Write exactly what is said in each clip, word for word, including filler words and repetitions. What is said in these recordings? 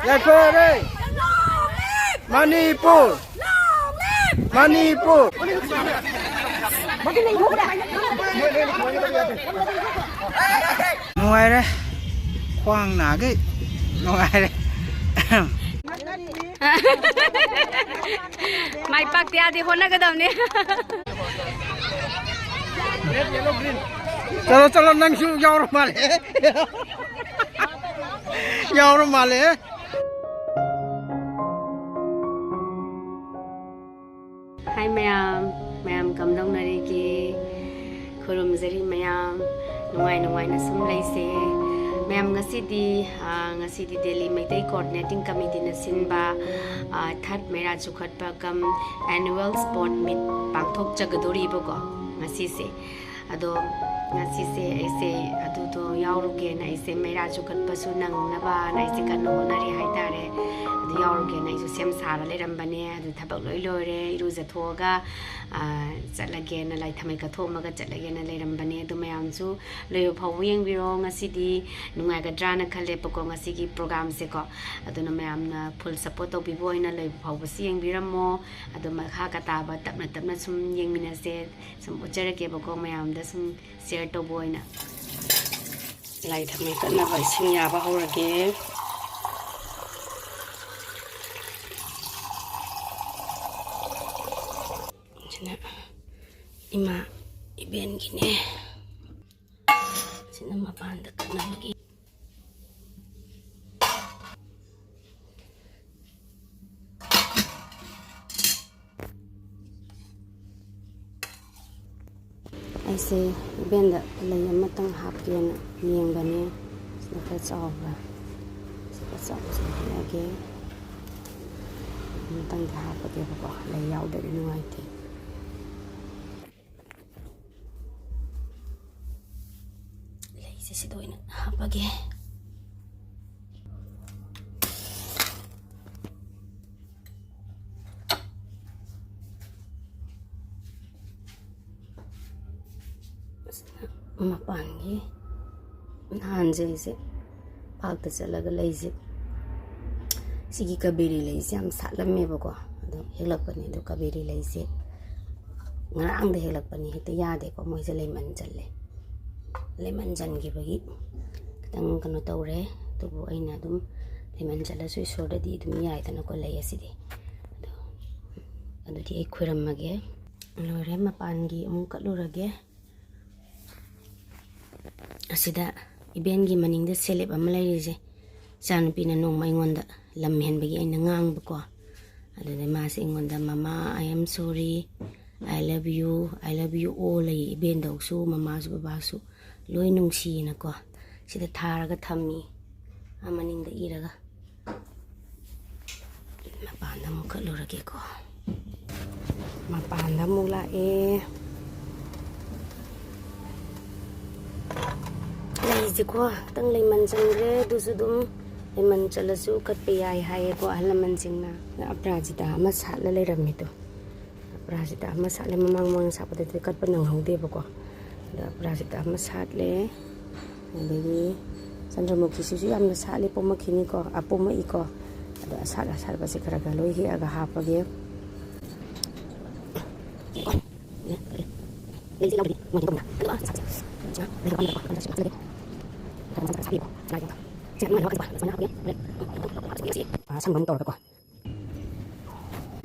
ꯌꯥꯏꯐꯔꯦ꯫ ꯃꯅꯤꯄꯨꯔ꯫ ꯃꯅꯤꯄꯨꯔ꯫ ꯅꯨꯡꯉꯥꯏꯔꯦ꯫ ꯈ꯭ꯋꯥꯡ ꯅꯥꯒꯩ ꯅꯨꯡꯉꯥꯏꯔꯦ꯫ ꯃꯥꯏ ꯄꯥꯛꯇ ꯌꯥꯗꯦ, ꯍꯣꯠꯅꯒꯗꯕꯅꯦ꯫ ꯆꯠꯂꯣ, ꯆꯠꯂꯣ, ꯅꯪꯁꯨ ꯌꯥꯎꯔ ꯃꯥꯜꯂꯦ꯫ ꯌꯥꯎꯔ ꯃꯥꯜꯂꯦ꯫ ꯍꯥꯏ ꯃꯌꯥꯝ, ꯃꯌꯥꯝ ꯀꯝꯗꯧꯅꯔꯤꯒꯦ? ꯈꯨꯔꯨꯝꯖꯔꯤ ꯃꯌꯥꯝ, ꯅꯨꯡꯉꯥꯏ ꯅꯨꯡꯉꯥꯏꯅ ꯁꯨꯝ ꯂꯩꯁꯦ꯫ ꯃꯌꯥꯝ, ꯉꯁꯤꯗꯤ, ꯑ, ꯉꯁꯤꯗꯤ ꯗꯦꯜꯂꯤ ꯃꯩꯇꯩ Coordinating Committeeꯅ ꯁꯤꯟꯕ, ꯑ, third ꯃꯩꯔꯥ ꯆꯨꯈꯠꯄ cum annual sport meet ꯄꯥꯡꯊꯣꯛꯆꯒꯗꯣꯔꯤꯕꯀꯣ ꯉꯁꯤꯁꯦ꯫ ꯑꯗꯣ ꯉꯁꯤꯁꯦ ꯑꯩꯁꯦ ꯑꯗꯨꯗꯣ ꯌꯥꯎꯔꯨꯒꯦꯅ ꯑꯩꯁꯦ ꯃꯩꯔꯥ ꯆꯨꯈꯠꯄꯁꯨ ꯅꯪꯅꯕꯅ ꯑꯩꯁꯦ ꯀꯟꯅ ꯍꯣꯠꯅꯔꯤ ꯍꯥꯏꯇꯥꯔꯦ꯫ ꯑꯗꯨ ꯌꯥꯎꯔꯨꯒꯦꯅ ꯑꯩꯁꯨ ꯁꯦꯝ ꯁꯥꯔ ꯂꯩꯔꯝꯕꯅꯦ꯫ ꯑꯗꯨ ꯊꯕꯛ ꯂꯣꯏ ꯂꯣꯏꯔꯦ, ꯏꯔꯨꯖꯊꯣꯛꯑꯒ, ꯑ, ꯆꯠꯂꯒꯦꯅ, ꯂꯥꯏ ꯊꯥꯎꯃꯩ ꯀꯠꯊꯣꯛꯑꯝꯃꯒ ꯆꯠꯂꯒꯦꯅ ꯂꯩꯔꯝꯕꯅꯦ꯫ ꯑꯗꯨ ꯃꯌꯥꯝꯁꯨ ꯂꯣꯏꯕ ꯐꯥꯎꯕ ꯌꯦꯡꯕꯤꯔꯣ꯫ ꯉꯁꯤꯗꯤ ꯅꯨꯡꯉꯥꯏꯒꯗ꯭ꯔꯥꯅ ꯈꯜꯂꯦꯕꯀꯣ, ꯉꯁꯤꯒꯤ programꯁꯦꯀꯣ꯫ ꯑꯗꯨꯅ ꯃꯌꯥꯝꯅ full support ꯇꯧꯕꯤꯕ ꯑꯣꯏꯅ ꯂꯣꯏꯕ ꯐꯥꯎꯕꯁꯨ ꯌꯦꯡꯕꯤꯔꯝꯃꯣ꯫ ꯑꯗꯨ ꯃꯈꯥ ꯇꯥꯕ ꯇꯞꯅ ꯇꯞꯅ ꯁꯨꯝ ꯌꯦꯡꯃꯤꯟꯅꯁꯦ꯫ ꯁꯨꯝ ꯎꯠꯆꯔꯛꯀꯦꯕꯀꯣ, ꯃꯌꯥꯝꯗ ꯁꯨꯝ share ꯇꯧꯕ ꯑꯣꯏꯅ꯫ ꯂꯥꯏ ꯊꯥꯎꯃꯩ ꯀꯠꯅꯕ ꯏꯁꯤꯡ ꯌꯥꯕ ꯍꯧꯔꯒꯦ꯫ ꯁꯤꯅ ꯏꯃꯥ ꯏꯕꯦꯟꯒꯤꯅꯦ꯫ ꯁꯤꯅ ꯃꯄꯥꯟꯗ ꯀꯠꯅꯕꯒꯤ꯫ ꯑꯩꯁꯦ ꯏꯕꯦꯟꯗ ꯂꯩ ꯑꯃꯇꯪ ꯍꯥꯞꯀꯦꯅ ꯌꯦꯡꯕꯅꯦ꯫ ꯁꯤꯅ ꯈꯔ ꯆꯥꯎꯕ꯭ꯔꯥ? ꯁꯤ ꯈꯔ ꯆꯥꯎꯕꯁꯦ ꯍꯦꯛꯑꯒꯦ꯫ ꯑꯃꯇꯪꯗꯤ ꯍꯥꯞꯄꯒꯦꯕꯀꯣ, ꯂꯩ ꯌꯥꯎꯗ꯭ꯔꯗꯤ ꯅꯨꯡꯉꯥꯏꯇꯦ꯫ ꯂꯩꯁꯦ ꯁꯤꯗ ꯑꯣꯏꯅ ꯍꯥꯞꯄꯒꯦ꯫ ꯃꯄꯥꯟꯒꯤ ꯅꯍꯥꯟꯁꯦ ꯑꯩꯁꯦ parkꯇ ꯆꯠꯂꯒ ꯂꯩꯁꯦ ꯁꯤꯒꯤ ꯀꯕꯦꯔꯤ ꯂꯩꯁꯦ ꯌꯥꯝ ꯁꯥꯠꯂꯝꯃꯦꯕꯀꯣ, ꯑꯗꯣ ꯍꯦꯛꯂꯛꯄꯅꯦ꯫ ꯑꯗꯣ ꯀꯕꯦꯔꯤ ꯂꯩꯁꯦ ꯉꯔꯥꯡꯗ ꯍꯦꯛꯂꯛꯄꯅꯤ, ꯍꯦꯛꯇ ꯌꯥꯗꯦꯀꯣ, ꯃꯣꯏꯁꯦ ꯂꯩꯃꯟ ꯆꯜꯂꯦ꯫ ꯂꯩꯃꯟ ꯆꯟꯈꯤꯕꯒꯤ ꯈꯤꯇꯪ ꯀꯩꯅꯣ ꯇꯧꯔꯦ꯫ ꯑꯗꯨꯕꯨ ꯑꯩꯅ ꯑꯗꯨꯝ ꯂꯩꯃꯟ ꯆꯜꯂꯁꯨ ꯏꯁꯣꯔꯗꯗꯤ ꯑꯗꯨꯝ ꯌꯥꯏꯗꯅꯀꯣ, ꯂꯩ ꯑꯁꯤꯗꯤ꯫ ꯑꯗꯣ ꯑꯗꯨꯗꯤ ꯑꯩ ꯈꯣꯏꯔꯝꯃꯒꯦ꯫ ꯂꯣꯏꯔꯦ, ꯃꯄꯥꯟꯒꯤ ꯑꯃꯨꯛ ꯀꯠꯂꯨꯔꯒꯦ꯫ ꯑꯁꯤꯗ ꯏꯕꯦꯟꯒꯤ ꯃꯅꯤꯡꯗ ꯁꯦꯂꯦꯞ ꯑꯃ ꯂꯩꯔꯤꯁꯦ, ꯏꯆꯥꯅꯨꯄꯤꯅ ꯅꯣꯡꯃ ꯑꯩꯉꯣꯟꯗ ꯂꯝ ꯍꯦꯟꯕꯒꯤ ꯑꯩꯅ ꯉꯥꯡꯕꯀꯣ꯫ ꯑꯗꯨꯗ ꯃꯥꯁꯦ ꯑꯩꯉꯣꯟꯗ, "Mama, I am sorry, I love you, I love you all" ꯑꯩ ꯏꯕꯦꯟꯗꯧꯁꯨ, ꯃꯃꯥꯁꯨ, ꯕꯕꯥꯁꯨ ꯂꯣꯏ ꯅꯨꯡꯁꯤꯅꯀꯣ꯫ ꯁꯤꯗ ꯊꯥꯔꯒ ꯊꯝꯃꯤ, ꯑꯥ ꯃꯅꯤꯡꯗ ꯏꯔꯒ꯫ ꯃꯄꯥꯟꯗ ꯑꯃꯨꯛ ꯀꯠꯂꯨꯔꯒꯦꯀꯣ꯫ ꯃꯄꯥꯟꯗ ꯑꯃꯨꯛ ꯂꯥꯛꯑꯦ꯫ ꯂꯩꯁꯦꯀꯣ, ꯈꯤꯇꯪ ꯂꯩꯃꯟ ꯆꯟꯈ꯭ꯔꯦ, ꯑꯗꯨꯁꯨ ꯑꯗꯨꯝ ꯂꯩꯃꯟ ꯆꯠꯂꯁꯨ ꯀꯠꯄ ꯌꯥꯏ ꯍꯥꯏꯌꯦꯀꯣ ꯑꯍꯜ ꯂꯃꯟꯁꯤꯡꯅ꯫ ꯑꯄꯔꯥꯖꯤꯇꯥ ꯑꯃ ꯁꯥꯠꯂ ꯂꯩꯔꯝꯃꯦꯗꯣ꯫ ꯑꯄꯔꯥꯖꯤꯇꯥ ꯑꯃ ꯁꯥꯠꯂꯦ, ꯃꯃꯥꯡ ꯃꯃꯥꯡ ꯁꯥꯠꯄꯗꯗꯤ ꯀꯠꯄ ꯅꯪꯍꯧꯗꯦꯕꯀꯣ꯫ ꯑꯗ ꯑꯄꯔꯥꯖꯤꯇꯥ ꯑꯃ ꯁꯥꯠꯂꯦ꯫ ꯑꯗꯒꯤ ꯆꯟꯗ꯭ꯔꯃꯨꯈꯤꯁꯤꯁꯨ ꯌꯥꯝꯅ ꯁꯥꯠꯂꯤ, ꯄꯣꯝꯃꯛꯈꯤꯅꯤꯀꯣ, ꯑ, ꯄꯣꯝꯃꯛꯏꯀꯣ꯫ ꯑꯗꯣ ꯑꯁꯥꯠ ꯑꯁꯥꯠꯄꯁꯦ ꯈꯔ ꯈꯔ ꯂꯣꯏ ꯍꯦꯛꯑꯒ ꯍꯥꯞꯄꯒꯦ꯫ ꯑ, ꯁꯪꯕ ꯑꯃ ꯇꯧꯔꯒꯀꯣ꯫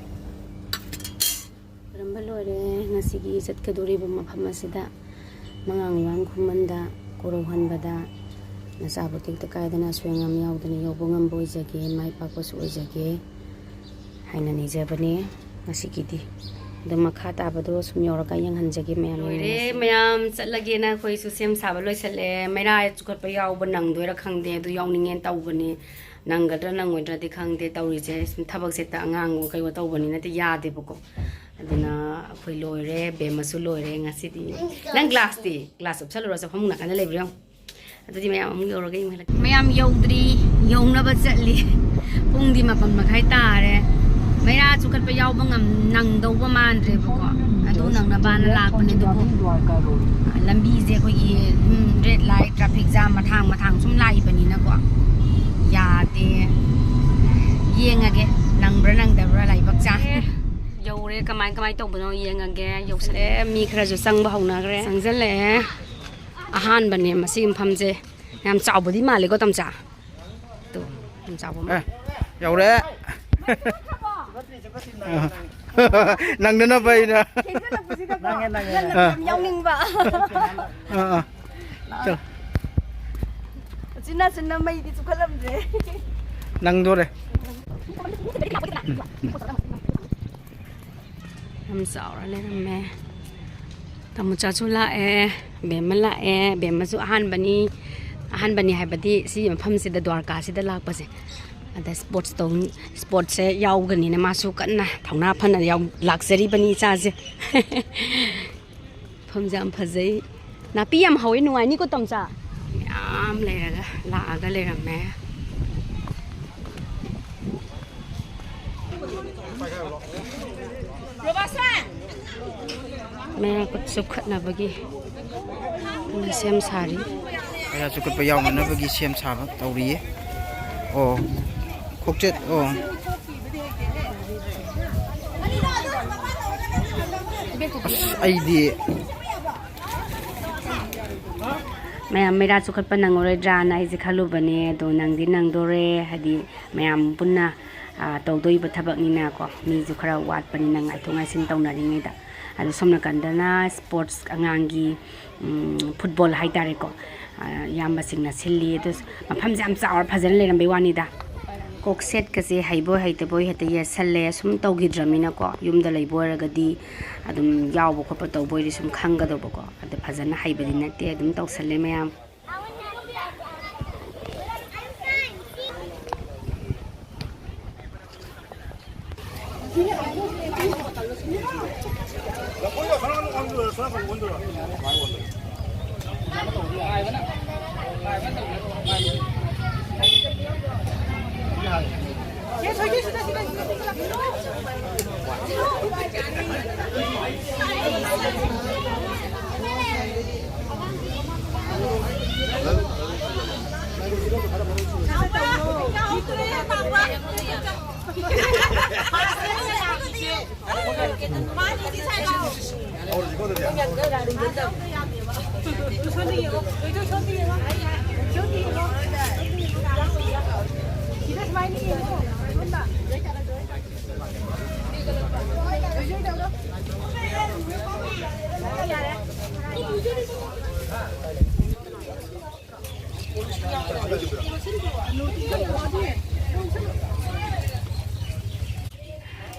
ꯈꯣꯏꯔꯝꯕ ꯂꯣꯏꯔꯦ꯫ ꯉꯁꯤꯒꯤ ꯆꯠꯀꯗꯧꯔꯤꯕ ꯃꯐꯝ ꯑꯁꯤꯗ ꯃꯉꯥꯡ ꯂꯨꯋꯥꯡ ꯈꯨꯃꯟꯗ ꯀꯣꯔꯧꯍꯟꯕꯗ ꯅꯆꯥꯕꯨ ꯇꯦꯛꯇ ꯀꯥꯏꯗꯅ ꯑꯁꯣꯏ ꯑꯉꯥꯝ ꯌꯥꯎꯗꯅ ꯌꯧꯕ ꯉꯝꯕ ꯑꯣꯏꯖꯒꯦ, ꯃꯥꯏ ꯄꯥꯛꯄꯁꯨ ꯑꯣꯏꯖꯒꯦ ꯍꯥꯏꯅ ꯅꯤꯖꯕꯅꯦ ꯉꯁꯤꯒꯤꯗꯤ꯫ ꯑꯗꯣ ꯃꯈꯥ ꯇꯥꯕꯗꯣ ꯁꯨꯝ ꯌꯧꯔꯒ ꯌꯦꯡꯍꯟꯖꯒꯦ ꯃꯌꯥꯝ꯫ ꯂꯣꯏꯔꯦ ꯌꯦꯡꯉꯁꯤ꯫ ꯃꯌꯥꯝ ꯆꯠꯂꯒꯦꯅ ꯑꯩꯈꯣꯏꯁꯨ ꯁꯦꯝ ꯁꯥꯕ ꯂꯣꯏꯁꯜꯂꯦ꯫ ꯃꯩꯔꯥ ꯆꯨꯈꯠꯄ ꯌꯥꯎꯕ ꯅꯪꯗꯣꯏꯔꯥ ꯈꯪꯗꯦ, ꯑꯗꯨ ꯌꯥꯎꯅꯤꯡꯉꯦꯅ ꯇꯧꯕꯅꯤ꯫ ꯅꯪꯒꯗ꯭ꯔꯥ ꯅꯪꯉꯣꯏꯗ꯭ꯔꯗꯤ ꯈꯪꯗꯦ, ꯇꯧꯔꯤꯁꯦ ꯁꯨꯝ ꯊꯕꯛꯁꯦ ꯍꯦꯛꯇ ꯑꯉꯥꯡꯑꯣ ꯀꯩꯑꯣ ꯇꯧꯕꯅꯤꯅꯗꯤ ꯌꯥꯗꯦꯕꯀꯣ꯫ ꯑꯗꯨꯅ ꯑꯩꯈꯣꯏ ꯂꯣꯏꯔꯦ, ꯕꯦꯝꯃꯁꯨ ꯂꯣꯏꯔꯦ ꯉꯁꯤꯗꯤ꯫ ꯅꯪ ꯒ꯭ꯂꯥꯁꯇꯤ? ꯒ꯭ꯂꯥꯁ ꯎꯞꯁꯜꯂꯨꯔꯣ, ꯆꯥꯛꯐꯝ ꯅꯥꯀꯟꯗ ꯂꯩꯕ꯭ꯔꯥ ꯌꯦꯡꯉꯣ꯫ ꯑꯗꯨꯗꯤ ꯃꯌꯥꯝ ꯑꯃꯨꯛ ꯌꯧꯔꯒ ꯌꯦꯡꯉꯨ꯫ ꯃꯌꯥꯝ ꯌꯧꯗ꯭ꯔꯤ, ꯌꯧꯅꯕ ꯆꯠꯂꯤ꯫ ꯄꯨꯡꯗꯤ ꯃꯥꯄꯟ ꯃꯈꯥꯏ ꯇꯥꯔꯦ꯫ ꯃꯩꯔꯥ ꯆꯨꯈꯠꯄ ꯌꯥꯎꯕ ꯉꯝ-, ꯅꯪꯗꯧꯕ ꯃꯥꯟꯗ꯭ꯔꯦꯕꯀꯣ꯫ ꯑꯗꯨ ꯅꯪꯅꯕꯅ ꯂꯥꯛꯄꯅꯦ, ꯑꯗꯨꯕꯨ ꯂꯝꯕꯤꯁꯦ ꯑꯩꯈꯣꯏꯒꯤ, ꯎꯝ, ꯔꯦꯗ ꯂꯥꯏꯠ, ꯇ꯭ꯔꯥꯐꯤꯛ ꯖꯥꯝ ꯃꯊꯥꯡ ꯃꯊꯥꯡ ꯁꯨꯝ ꯂꯥꯛꯏꯕꯅꯤꯅꯀꯣ, ꯌꯥꯗꯦ꯫ ꯌꯦꯡꯉꯒꯦ, ꯅꯪꯕ꯭ꯔꯥ ꯅꯪꯗꯕ꯭ꯔꯥ ꯂꯥꯏꯕꯛ ꯆꯥ꯫ ꯌꯧꯔꯦ, ꯀꯃꯥꯏ ꯀꯃꯥꯏ ꯇꯧꯕꯅꯣ ꯌꯦꯡꯉꯒꯦ꯫ ꯌꯧꯁꯜꯂꯛꯑꯦ, ꯃꯤ ꯈꯔꯁꯨ ꯆꯪꯕ ꯍꯧꯅꯈ꯭ꯔꯦ꯫ ꯆꯪꯁꯤꯜꯂꯛꯑꯦ꯫ ꯑꯍꯥꯟꯕꯅꯦ ꯃꯁꯤꯒꯤ ꯃꯐꯝꯁꯦ꯫ ꯌꯥꯝ ꯆꯥꯎꯕꯗꯤ ꯃꯥꯜꯂꯦꯀꯣ, ꯇꯝꯆꯥ? ꯇꯨ, ꯌꯥꯝ ꯆꯥꯎꯕ ꯃꯥꯜꯂꯦ꯫ ꯑꯦ, ꯌꯧꯔꯦ꯫ ꯅꯪꯗꯅ ꯐꯩꯅ꯫ ꯊꯦꯡꯖꯤꯜꯂꯛꯄꯁꯤꯗꯀꯣ ꯅꯪꯉꯦ, ꯅꯪꯉꯦ, ꯅꯪꯅ ꯅꯪꯉꯦ꯫ ꯌꯥꯝ ꯌꯥꯎꯅꯤꯡꯕ꯫ ꯑꯥ, ꯑꯥ꯫ ꯆꯠꯂꯣ꯫ ꯎꯆꯤꯟ ꯅꯥꯆꯤꯟꯅ ꯃꯩꯗꯤ ꯆꯨꯈꯠꯂꯝꯗ꯭ꯔꯦ꯫ ꯅꯪꯗꯣꯔꯦ꯫ ꯎꯝ, ꯎꯝ꯫ ꯌꯥꯝ ꯆꯥꯎꯔ ꯂꯩꯔꯝꯃꯦ꯫ ꯇꯥꯃꯣꯆꯥꯁꯨ ꯂꯥꯛꯑꯦ, ꯕꯦꯝꯃ ꯂꯥꯛꯑꯦ꯫ ꯕꯦꯝꯃꯁꯨ ꯑꯍꯥꯟꯕꯅꯤ, ꯑꯍꯥꯟꯕꯅꯤ ꯍꯥꯏꯕꯗꯤ ꯁꯤ ꯃꯐꯝꯁꯤꯗ, ꯗ꯭ꯋꯥꯔꯀꯥꯁꯤꯗ ꯂꯥꯛꯄꯁꯦ꯫ ꯑꯗ ꯁ꯭ꯄꯣꯔꯠꯁ ꯇꯧ-, ꯁ꯭ꯄꯣꯔꯠꯁꯁꯦ ꯌꯥꯎꯒꯅꯤꯅ ꯃꯥꯁꯨ ꯀꯟꯅ ꯊꯧꯅꯥ ꯐꯅ ꯌꯥꯎ-, ꯂꯥꯛꯆꯔꯤꯕꯅꯤ ꯏꯆꯥꯁꯦ꯫ ꯃꯐꯝꯁꯦ ꯌꯥꯝ ꯐꯖꯩ꯫ ꯅꯥꯄꯤ ꯌꯥꯝ ꯍꯧꯋꯤ, ꯅꯨꯡꯉꯥꯏꯅꯤꯀꯣ, ꯇꯝꯆꯥ? ꯌꯥꯝ ꯂꯩꯔꯒ, ꯂꯥꯛꯑꯒ ꯂꯩꯔꯝꯃꯦ꯫ ꯃꯌꯥ ꯆꯨꯞꯈꯠꯅꯕꯒꯤ ꯀꯟꯅ ꯁꯦꯝ ꯁꯥꯔꯤ꯫ ꯃꯌꯥ ꯆꯨꯞꯈꯠꯄ ꯌꯥꯎꯅꯅꯕꯒꯤ ꯁꯦꯝ ꯁꯥꯕ ꯇꯧꯔꯤꯌꯦ꯫ ꯑꯣ, ꯈꯣꯡꯆꯠ, ꯑꯣ꯫ ꯑꯁ, ꯑꯩꯗꯤ ꯃꯌꯥꯝ ꯃꯩꯔꯥ ꯆꯨꯈꯠꯄ ꯅꯪꯉꯔꯣꯏꯗ꯭ꯔꯥꯅ ꯑꯩꯁꯦ ꯈꯜꯂꯨꯕꯅꯦ, ꯑꯗꯣ ꯅꯪꯗꯤ ꯅꯪꯗꯣꯔꯦ, ꯍꯥꯏꯗꯤ ꯃꯌꯥꯝ ꯄꯨꯟꯅ, ꯑ, ꯇꯧꯗꯣꯏꯕ ꯊꯕꯛꯅꯤꯅꯀꯣ, ꯃꯤꯁꯨ ꯈꯔ ꯋꯥꯠꯄꯅꯤꯅ ꯉꯥꯏꯊꯣꯛ ꯉꯥꯏꯁꯤꯟ ꯇꯧꯅꯔꯤꯉꯩꯗ꯫ ꯑꯗꯣ ꯁꯣꯝ ꯅꯥꯀꯟꯗꯅ ꯁ꯭ꯄꯣꯔꯠꯁ, ꯑꯉꯥꯡꯒꯤ, ꯎꯝ, ꯐꯨꯠꯕꯣꯜ ꯍꯥꯏꯇꯥꯔꯦꯀꯣ, ꯑ, ꯏꯌꯥꯝꯕꯁꯤꯡꯅ ꯁꯤꯜꯂꯤ꯫ ꯑꯗꯨ ꯃꯐꯝꯁꯦ ꯌꯥꯝ ꯆꯥꯎꯔ ꯐꯖꯅ ꯂꯩꯔꯝꯕꯩ ꯋꯥꯅꯤꯗ꯫ ꯀꯣꯛ ꯁꯦꯠꯀꯁꯦ ꯍꯩꯕꯣꯏ ꯍꯩꯇꯕꯣꯏ ꯍꯦꯛꯇ ꯌꯦꯠꯁꯜꯂꯦ꯫ ꯁꯨꯝ ꯇꯧꯈꯤꯗ꯭ꯔꯃꯤꯅꯀꯣ, ꯌꯨꯝꯗ ꯂꯩꯕ ꯑꯣꯏꯔꯒꯗꯤ ꯑꯗꯨꯝ ꯌꯥꯎꯕ ꯈꯣꯠꯄ ꯇꯧꯕ ꯑꯣꯏꯔꯗꯤ ꯁꯨꯝ ꯈꯪꯒꯗꯧꯕꯀꯣ꯫ ꯑꯗ ꯐꯖꯅ ꯍꯩꯕꯗꯤ ꯅꯠꯇꯦ, ꯑꯗꯨꯝ ꯇꯧꯁꯜꯂꯦ ꯃꯌꯥꯝ꯫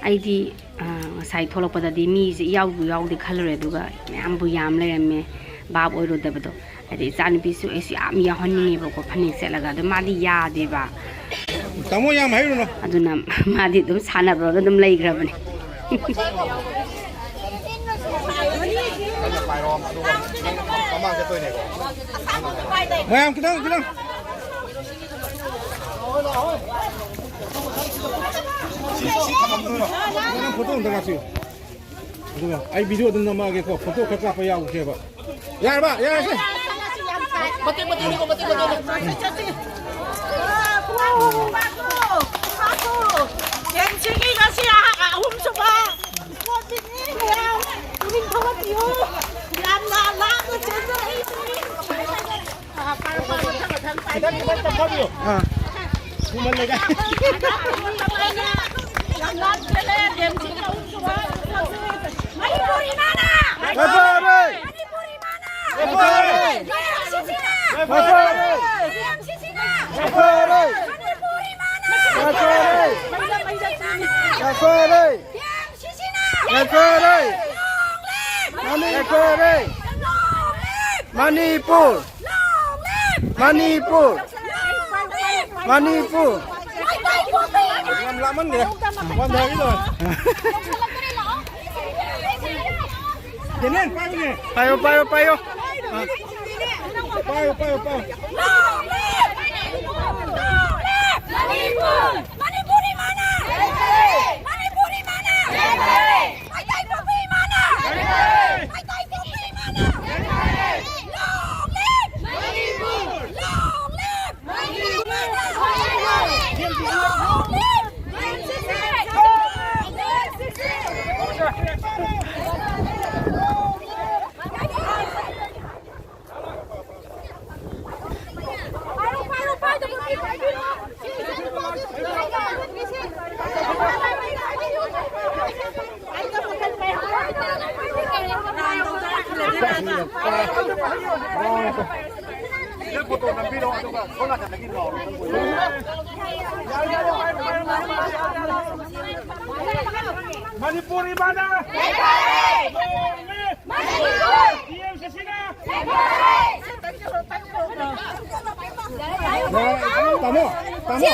ꯑꯩꯗꯤ, ꯑ, ꯉꯁꯥꯏ ꯊꯣꯛꯂꯛꯄꯗꯗꯤ ꯃꯤꯁꯦ ꯏꯌꯥꯎꯕꯨ ꯌꯥꯎꯗꯦ ꯈꯜꯂꯨꯔꯦ, ꯑꯗꯨꯒ ꯃꯌꯥꯝꯕꯨ ꯌꯥꯝ ꯂꯩꯔꯝꯃꯦ꯫ ꯚꯥꯞ ꯑꯣꯏꯔꯨꯗꯕꯗꯣ꯫ ꯍꯥꯏꯗꯤ ꯏꯆꯥꯅꯨꯄꯤꯁꯨ ꯑꯩꯁꯨ ꯌꯥꯝ ꯌꯥꯎꯍꯟꯅꯤꯡꯉꯦꯕꯀꯣ, ꯐꯅꯦꯛ ꯁꯦꯠꯂꯒ, ꯑꯗꯣ ꯃꯥꯗꯤ ꯌꯥꯗꯦꯕ꯫ ꯇꯥꯃꯣ, ꯌꯥꯝ ꯍꯥꯏꯔꯨꯅꯨ꯫ ꯑꯗꯨꯅ ꯃꯥꯗꯤ ꯑꯗꯨꯝ ꯁꯥꯟꯅꯕꯔꯣꯝꯗ ꯑꯗꯨꯝ ꯂꯩꯈ꯭ꯔꯕꯅꯦ꯫ ꯃꯌꯥꯝ ꯈꯤꯇꯪ, ꯈꯤꯇꯪ꯫ ꯁꯤ, ꯁꯤ ꯊꯝꯃꯝꯗꯣꯏꯔꯣ? ꯅꯪ ꯐꯣꯇꯣ ꯑꯝꯇ ꯀꯥꯞꯄꯤꯌꯨ꯫ ꯑꯗꯨꯒ ꯑꯩ ꯚꯤꯗꯤꯑꯣ ꯑꯗꯨꯝ ꯅꯝꯃꯛꯑꯒꯦꯀꯣ, ꯐꯣꯇꯣ ꯈꯔ ꯀꯥꯞꯄ ꯌꯥꯎꯁꯦꯕ꯫ ꯌꯥꯔꯕ? ꯌꯥꯔꯁꯦ꯫ ꯃꯇꯦꯛ ꯃꯇꯦꯛꯅꯤꯀꯣ, ꯃꯇꯦꯛ ꯃꯇꯦꯛꯅꯤ꯫ ꯀꯦꯟꯁꯤꯒꯤ ꯉꯁꯤ ꯑꯍꯥ-, ꯑꯍꯨꯝꯁꯨꯕ ꯏꯁꯄꯣꯔꯠꯁꯤꯅꯤ ꯃꯌꯥꯝ꯫ ꯄꯨꯛꯅꯤꯡ ꯊꯧꯒꯠꯄꯤꯌꯨ꯫ ꯌꯥꯝꯅ ꯂꯥꯡꯅ ꯆꯦꯟꯖꯔꯛꯏꯁꯤ꯫ ꯈꯤꯇꯪ, ꯈꯤꯇꯪ ꯆꯠꯊꯕꯤꯌꯨ꯫ ꯑꯥ꯫ ꯊꯨꯃꯜꯂꯦꯗ꯫ ꯃꯅꯤꯄꯨꯔ ꯏꯃꯥꯅ! ꯂꯦꯞꯄꯔꯣꯏ! ꯃꯅꯤꯄꯨꯔ ꯏꯃꯥꯅ! ꯂꯦꯞꯄꯔꯣꯏ! ꯀꯦ ꯑꯦꯝ ꯁꯤ ꯁꯤꯅ! ꯂꯦꯞꯄꯔꯣꯏ! ꯀꯦ ꯑꯦꯝ ꯁꯤ ꯁꯤꯅ! ꯂꯦꯞꯄꯔꯣꯏ! ꯃꯅꯤꯄꯨꯔ ꯏꯃꯥꯅ! ꯂꯦꯞꯄꯔꯣꯏ! ꯃꯅꯤꯄꯨꯔ ꯏꯃꯥꯅ! ꯂꯦꯞꯄꯔꯣꯏ! ꯀꯦ ꯑꯦꯝ ꯁꯤ ꯁꯤꯅ! ꯂꯦꯞꯄꯔꯣꯏ! Long live! Manipur! Long live! Manipur! Long live! Manipur! Long live! Manipur! ꯌꯥꯝ ꯂꯥꯞꯃꯟꯈ꯭ꯔꯦ꯫ ꯋꯥꯟꯊꯒꯦ ꯇꯧꯋꯦ꯫ ꯗꯦꯅꯦꯜ, ꯄꯥꯏꯌꯨꯅꯦ꯫ ꯄꯥꯏꯌꯣ, ꯄꯥꯏꯌꯣ, ꯄꯥꯏꯌꯣ꯫ ꯑ꯫ ꯄꯥꯏꯌꯣ, ꯄꯥꯏꯌꯣ, ꯄꯥꯏꯌꯣ꯫ Long live! Long live! Manipur! Manipur ꯏꯃꯥꯅ! ꯃꯅꯤꯄꯨꯔ ꯏꯃꯥꯅ! ꯃꯩꯇꯩ ꯄꯣꯛꯄꯤ ꯏꯃꯥꯅ! ꯃꯩꯇꯩ ꯄꯣꯛꯄꯤ ꯏꯃꯥꯅ! Long live! Manipur! Long live! Manipur! Long live! Manipur ꯏꯃꯥꯅ! ꯇꯤ ꯑꯦꯝ ꯁꯤ ꯁꯤꯅ! ꯇꯥꯃꯣ, ꯇꯥꯃꯣ꯫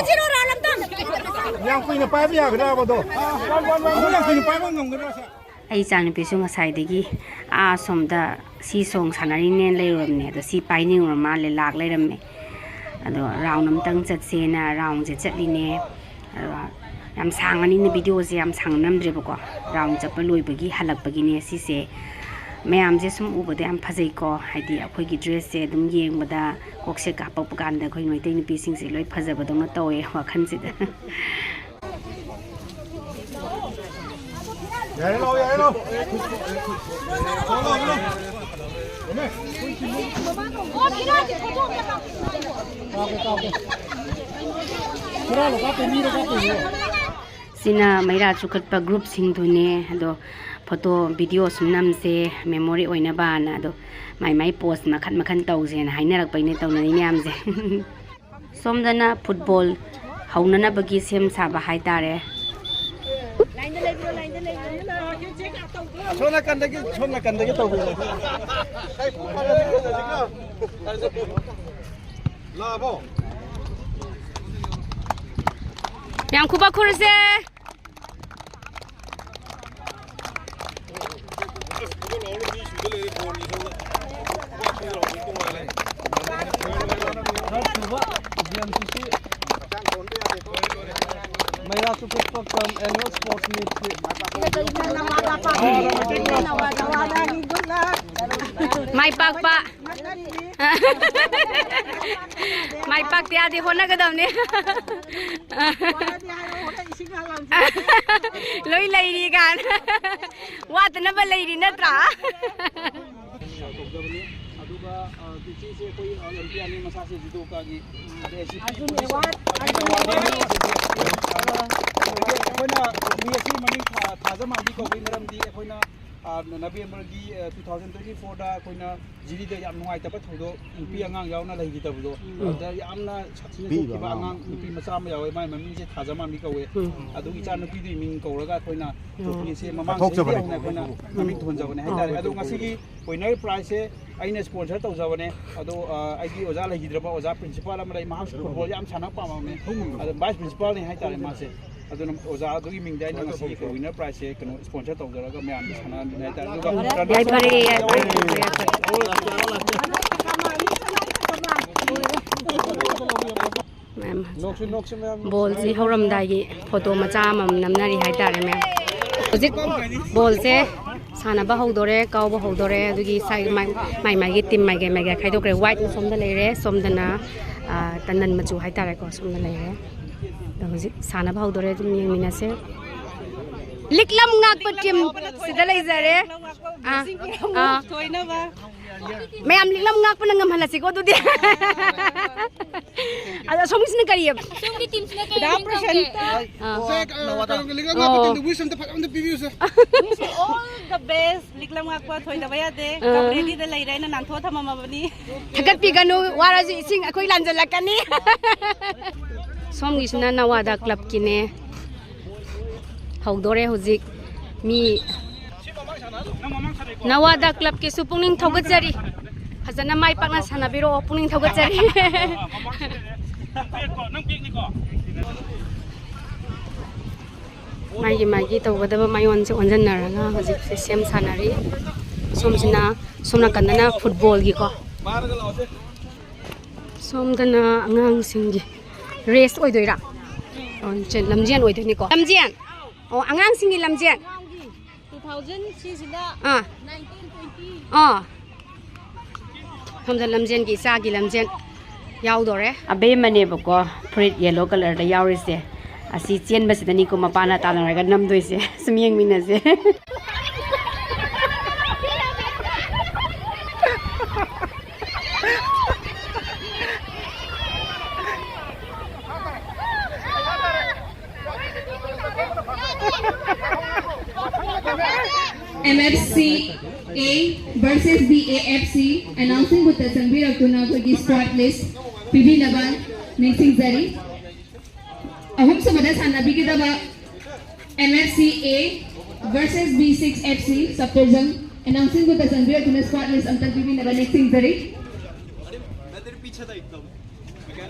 ꯌꯥꯝ ꯀꯨꯏꯅ ꯄꯥꯏꯕ ꯌꯥꯒꯗ꯭ꯔꯕ ꯑꯗꯣ? ꯑꯗꯨ ꯌꯥꯝ ꯀꯨꯏꯅ ꯄꯥꯏꯕ ꯉꯝꯒꯗ꯭ꯔꯥ, ꯁꯥꯔ? ꯑꯩ ꯏꯆꯥꯅꯨꯄꯤꯁꯨ ꯉꯁꯥꯏꯗꯒꯤ ꯑꯥ ꯁꯣꯝꯗ ꯁꯤ ꯁꯣꯡ ꯁꯥꯟꯅꯔꯤꯅꯦꯅ ꯂꯩꯔꯨꯔꯕꯅꯦ, ꯑꯗꯣ ꯁꯤ ꯄꯥꯏꯅꯤꯡꯉꯨꯔ ꯃꯥꯜꯂꯦ, ꯂꯥꯛ ꯂꯩꯔꯝꯃꯦ꯫ ꯑꯗꯣ ꯔꯥꯎꯟ ꯑꯝꯇꯪ ꯆꯠꯁꯦꯅ ꯔꯥꯎꯟꯁꯦ ꯆꯠꯂꯤꯅꯦ꯫ ꯑꯗꯣ ꯌꯥꯝ ꯁꯥꯡꯉꯅꯤꯅ ꯚꯤꯗꯤꯑꯣꯁꯦ ꯌꯥꯝ ꯁꯥꯡꯅ ꯅꯝꯗ꯭ꯔꯦꯕꯀꯣ, ꯔꯥꯎꯟ ꯆꯠꯄ ꯂꯣꯏꯕꯒꯤ ꯍꯜꯂꯛꯄꯒꯤꯅꯦ ꯁꯤꯁꯦ꯫ ꯃꯌꯥꯝꯁꯦ ꯁꯨꯝ ꯎꯕꯗ ꯌꯥꯝ ꯐꯖꯩꯀꯣ, ꯍꯥꯏꯗꯤ ꯑꯩꯈꯣꯏꯒꯤ ꯗ꯭ꯔꯦꯁꯁꯦ ꯑꯗꯨꯝ ꯌꯦꯡꯕꯗ, ꯀꯣꯛꯁꯦ ꯀꯥꯞꯄꯛꯄ ꯀꯥꯟꯗ ꯑꯩꯈꯣꯏ ꯃꯩꯇꯩ ꯅꯨꯄꯤꯁꯤꯡꯁꯦ ꯂꯣꯏ ꯐꯖꯕꯗꯧꯅ ꯇꯧꯋꯦ ꯋꯥꯈꯜꯁꯤꯗ꯫ ꯌꯥꯔꯦ, ꯂꯥꯛꯑꯣ, ꯌꯥꯔꯦ, ꯂꯥꯛꯑꯣ꯫ ꯂꯥꯛꯑꯣ, ꯂꯥꯛꯑꯣ, ꯂꯥꯛꯑꯣ꯫ ꯀꯥꯞꯀꯦ, ꯀꯥꯞꯀꯦ꯫ ꯈꯨꯔꯥ ꯂꯣ ꯀꯥꯞꯇꯣꯏ, ꯃꯤꯔꯣ ꯀꯥꯞꯇꯣꯏꯁꯤꯕꯣ? ꯁꯤꯅ ꯃꯩꯔꯥ ꯆꯨꯈꯠꯄ ꯒ꯭ꯔꯨꯞꯁꯤꯡꯗꯨꯅꯦ꯫ ꯑꯗꯣ ꯐꯣꯇꯣ, ꯚꯤꯗꯤꯑꯣ ꯁꯨꯝ ꯅꯝꯁꯦ, ꯃꯦꯃꯣꯔꯤ ꯑꯣꯏꯅꯕꯅ꯫ ꯑꯗꯣ ꯃꯥꯏ ꯃꯥꯏ ꯄꯣꯁ ꯃꯈꯟ ꯃꯈꯟ ꯇꯧꯁꯦꯅ ꯍꯥꯏꯅꯔꯛꯄꯩꯅꯦ ꯇꯧꯅꯔꯤ ꯃꯌꯥꯝꯁꯦ꯫ ꯁꯣꯝꯗꯅ ꯐꯨꯠꯕꯣꯜ ꯍꯧꯅꯅꯕꯒꯤ ꯁꯦꯝ ꯁꯥꯕ ꯍꯥꯏꯇꯥꯔꯦ꯫ ꯑꯁꯣꯝ ꯅꯥꯀꯟꯗꯒꯤ, ꯁꯣꯝ ꯅꯥꯀꯟꯗꯒꯤ ꯇꯧꯕꯤꯔꯣ꯫ ꯂꯥꯛꯑꯕꯣ? ꯃꯌꯥꯝ ꯈꯨꯕꯥꯛ ꯈꯨꯔꯁꯦ꯫ ꯃꯩꯔꯥ ꯆꯨꯈꯠꯄ ꯀꯝ annual sports meet ꯁꯤ ꯃꯥꯏ ꯄꯥꯛꯄ꯫ ꯃꯥꯏ ꯄꯥꯛꯇ ꯌꯥꯗꯦ, ꯍꯣꯠꯅꯒꯗꯕꯅꯦ꯫ ꯂꯣꯏ ꯂꯩꯔꯤ ꯀꯥꯏꯅ꯫ ꯋꯥꯠꯇꯅꯕ ꯂꯩꯔꯤ ꯅꯠꯇ꯭ꯔꯥ? ꯇꯧꯖꯕꯅꯤ꯫ ꯑꯗꯨꯒ, ꯑ, ꯏꯆꯦꯁꯦ ꯑꯩꯈꯣꯏ, ꯑ, ꯑꯣꯂꯤꯝꯄꯤꯌꯥꯟꯅꯤ, ꯃꯁꯥꯁꯦ ꯖꯨꯗꯣꯀꯥꯒꯤ, ꯑꯗꯩ ꯑꯦꯁ ꯁꯤ ꯄꯤ ꯑꯗꯨꯅꯦ, ꯄꯨꯂꯤꯁ ꯑꯋꯥꯠ-, ꯑꯗꯨꯅꯦ꯫ ꯑꯗꯒꯤ ꯑꯩꯈꯣꯏꯅ ꯃꯤ ꯑꯁꯤ ꯃꯃꯤꯡ ꯊꯥ-, ꯊꯥꯖ ꯃꯥꯟꯕꯤ ꯀꯧꯕꯒꯤ ꯃꯔꯝꯗꯤ ꯑꯩꯈꯣꯏꯅ ꯑꯥ, ꯅꯕꯦꯝꯕꯔꯒꯤ, ꯑ, ꯇꯨ ꯊꯥꯎꯖꯟ ꯇ꯭ꯋꯦꯟꯇꯤ ꯐꯣꯔꯗ ꯑꯩꯈꯣꯏꯅ ꯖꯤꯔꯤꯗ ꯌꯥꯝ ꯅꯨꯡꯉꯥꯏꯇꯕ ꯊꯧꯗꯣꯛ, ꯅꯨꯄꯤ ꯑꯉꯥꯡ ꯌꯥꯎꯅ ꯂꯩꯈꯤꯗꯕꯗꯣ, ꯎꯝ꯫ ꯑꯗꯨꯗ ꯌꯥꯝꯅ ꯁꯥꯊꯤꯅ ꯄꯤꯛꯏꯕ ꯁꯣꯛꯈꯤꯕ ꯑꯉꯥꯡ꯫ ꯑꯉꯥꯡ ꯅꯨꯄꯤ ꯃꯆꯥ ꯑꯃ ꯌꯥꯎꯋꯦ, ꯃꯥꯏ ꯃꯃꯤꯡꯁꯦ ꯊꯥꯖꯃꯥꯟꯕꯤ ꯀꯧꯋꯦ꯫ ꯎꯝ꯫ ꯑꯗꯨꯒꯤ ꯏꯆꯥ ꯅꯨꯄꯤꯗꯨꯒꯤ ꯃꯤꯡ ꯀꯧꯔꯒ ꯑꯩꯈꯣꯏꯅ ꯎꯝ꯫ ꯇ꯭ꯔꯣꯐꯤꯁꯦ ꯃꯃꯥꯡ ꯆꯍꯤꯗꯒꯤ ꯍꯧꯅ ꯑꯩꯈꯣꯏꯅ ꯃꯃꯤꯡ ꯊꯣꯟꯖꯕꯅꯦ ꯍꯥꯏꯇꯥꯔꯦ꯫ ꯑꯗꯣ ꯉꯁꯤꯒꯤ winner prizeꯁꯦ ꯑꯩꯅ sponsor ꯇꯧꯖꯕꯅꯦ꯫ ꯑꯗꯣ, ꯑ, ꯑꯩꯒꯤ ꯑꯣꯖꯥ ꯂꯩꯈꯤꯗ꯭ꯔꯕ ꯑꯣꯖꯥ principal ꯑꯃ ꯂꯩ, ꯃꯍꯥꯛꯁꯨ football ꯌꯥꯝ ꯁꯥꯟꯅꯕ ꯄꯥꯝꯃꯝꯃꯦ꯫ ꯑꯗꯣ vice principalꯅꯤ ꯍꯥꯏꯇꯥꯔꯦ ꯃꯥꯁꯦ꯫ ꯑꯗꯨꯅ ꯑꯣꯖꯥ ꯑꯗꯨꯒꯤ ꯃꯤꯡꯗ ꯑꯩꯅ ꯉꯁꯤꯒꯤ winner prizeꯁꯦ ꯀꯩꯅꯣ sponsor ꯇꯧꯖꯔꯒ ꯃꯌꯥꯝꯗ ꯁꯥꯟꯅꯍꯟꯕꯅꯦ ꯍꯥꯏꯇꯥꯔꯦ꯫ ꯑꯗꯨꯒ ꯌꯥꯏꯐꯔꯦ, ꯌꯥꯏꯐꯔꯦ, ꯌꯥꯏꯐꯔꯦ꯫ ꯃꯌꯥꯝ ꯅꯣꯛꯁꯤ, ꯅꯣꯛꯁꯤ ꯃꯌꯥꯝ꯫ ꯕꯣꯜꯁꯤ ꯍꯧꯔꯝꯗꯥꯏꯒꯤ photo ꯃꯆꯥ ꯑꯃꯃꯝ ꯅꯝꯅꯔꯤ ꯍꯥꯏꯇꯥꯔꯦ ꯃꯌꯥꯝ꯫ ꯍꯧꯖꯤꯛ ꯕꯣꯜꯁꯦ ꯁꯥꯟꯅꯕ ꯍꯧꯗꯣꯔꯦ, ꯀꯥꯎꯕ ꯍꯧꯗꯣꯔꯦ꯫ ꯑꯗꯨꯒꯤ ꯁꯥꯏ-, ꯃꯥꯏ, ꯃꯥꯏ ꯃꯥꯏꯒꯤ team ꯃꯥꯏꯀꯩ ꯃꯥꯏꯀꯩ ꯈꯥꯏꯗꯣꯛꯈ꯭ꯔꯦ꯫ White ꯁꯣꯝꯗ ꯂꯩꯔꯦ, ꯁꯣꯝꯗꯅ, ꯑ, ꯇꯅꯟ ꯃꯆꯨ ꯍꯥꯏꯇꯥꯔꯦꯀꯣ, ꯁꯣꯝꯗ ꯂꯩꯔꯦ꯫ ꯑꯗꯣ ꯍꯧꯖꯤꯛ ꯁꯥꯟꯅꯕ ꯍꯧꯗꯣꯔꯦ, ꯑꯗꯨꯝ ꯌꯦꯡꯃꯤꯟꯅꯁꯦ꯫ ꯂꯤꯛꯂꯝ ꯉꯥꯛꯄ team ꯁꯤꯗ ꯂꯩꯖꯔꯦ꯫ ꯑꯥ, ꯑꯥ꯫ ꯊꯣꯏꯅꯕ꯫ ꯃꯌꯥꯝ ꯂꯤꯛꯂꯝ ꯉꯥꯛꯄꯅ ꯉꯝꯍꯜꯂꯁꯤꯀꯣ ꯑꯗꯨꯗꯤ꯫ ꯑꯗꯣ ꯑꯁꯣꯝꯒꯤꯁꯤꯅ ꯀꯔꯤ? ꯑꯁꯣꯝꯒꯤ teamꯁꯤꯅ ꯀꯔꯤ ꯃꯤꯡ ꯀꯧꯒꯦ? ꯑꯥ꯫ ꯁꯦ, ꯑ, ꯀꯩꯅꯣꯒꯤ ꯂꯤꯛꯂꯝ ꯉꯥꯛꯄ ꯑꯣ꯫ Teamꯗ wish ꯑꯝꯇ ꯐꯖꯕ ꯑꯝꯇ ꯄꯤꯕꯤꯌꯨꯁꯦ꯫ Wish you all the best꯫ ꯂꯤꯛꯂꯝ ꯉꯥꯛꯄ ꯊꯣꯏꯗꯕ ꯌꯥꯗꯦ꯫ ꯑꯥ꯫ ꯀꯞ readyꯗ ꯂꯩꯔꯦ, ꯑꯩꯅ ꯅꯥꯟꯊꯣꯛꯑ ꯊꯝꯃꯝꯃꯕꯅꯤ꯫ ꯊꯥꯒꯠꯄꯤꯒꯅꯨ, ꯋꯥꯔꯁꯨ ꯏꯁꯤꯡ ꯑꯩꯈꯣꯏ ꯂꯥꯟꯖꯜꯂꯛꯀꯅꯤ꯫ ꯁꯣꯝꯒꯤꯁꯤꯅ ꯅꯋꯥꯗꯥ clubꯀꯤꯅꯦ꯫ ꯍꯧꯗꯣꯔꯦ ꯍꯧꯖꯤꯛ꯫ ꯃꯤ ꯅꯋꯥꯗꯥ clubꯀꯤꯁꯨ ꯄꯨꯛꯅꯤꯡ ꯊꯧꯒꯠꯆꯔꯤ꯫ ꯐꯖꯅ ꯃꯥꯏ ꯄꯥꯛꯅ ꯁꯥꯟꯅꯕꯤꯔꯛꯑꯣ, ꯄꯨꯛꯅꯤꯡ ꯊꯧꯒꯠꯆꯔꯤ꯫ ꯃꯥꯒꯤ ꯃꯥꯒꯤ ꯇꯧꯒꯗꯕ ꯃꯥꯏꯑꯣꯟꯁꯦ ꯑꯣꯟꯁꯤꯟꯅꯔꯒ ꯍꯧꯖꯤꯛꯁꯦ ꯁꯦꯝ ꯁꯥꯟꯅꯔꯤ꯫ ꯁꯣꯝꯁꯤꯅ, ꯁꯣꯝ ꯅꯥꯀꯟꯗꯅ footballꯒꯤꯀꯣ꯫ ꯁꯣꯝꯗꯅ ꯑꯉꯥꯡꯁꯤꯡꯒꯤ race ꯑꯣꯏꯗꯣꯏꯔꯥ? ꯑꯣ, ꯁꯦ, ꯂꯝꯖꯦꯟ ꯑꯣꯏꯗꯣꯏꯅꯤꯀꯣ꯫ ꯂꯝꯖꯦꯟ꯫ ꯑꯣ, ꯑꯉꯥꯡꯁꯤꯡꯒꯤ ꯂꯝꯖꯦꯟ꯫ Two thousand ꯁꯤꯁꯤꯅ ꯑꯥ꯫ Nineteen twenty꯫ ꯑꯥ꯫ ꯁꯣꯝꯗ ꯂꯝꯖꯦꯟꯒꯤ, ꯏꯆꯥꯒꯤ ꯂꯝꯖꯦꯟ ꯌꯥꯎꯗꯣꯔꯦ꯫ ꯑꯕꯦꯝꯃꯅꯦꯕꯀꯣ, ꯐꯨꯔꯤꯠ yellow colourꯗ ꯌꯥꯎꯔꯤꯁꯦ꯫ ꯑꯁꯤ ꯆꯦꯟꯕꯁꯤꯗꯅꯤꯀꯣ ꯃꯄꯥꯅ ꯇꯥꯟꯅꯔꯒ ꯅꯝꯗꯣꯏꯁꯦ꯫ ꯁꯨꯝ ꯌꯦꯡꯃꯤꯟꯅꯁꯦ꯫ M F C A versus B A F C announcing boothꯇ ꯆꯪꯕꯤꯔꯛꯇꯨꯅ ꯑꯩꯈꯣꯏꯒꯤ squad list ꯄꯤꯕꯤꯅꯕ ꯅꯤꯡꯁꯤꯡꯖꯔꯤ꯫ ꯑꯍꯨꯝꯁꯨꯕꯗ ꯁꯥꯟꯅꯕꯤꯒꯗꯕ M F C A versus B six F C ꯁꯞꯇꯔꯖꯪ announcing boothꯇ ꯆꯪꯕꯤꯔꯛꯇꯨꯅ squad list ꯑꯝꯇꯪ ꯄꯤꯕꯤꯅꯕ ꯅꯤꯡꯁꯤꯡꯖꯔꯤ꯫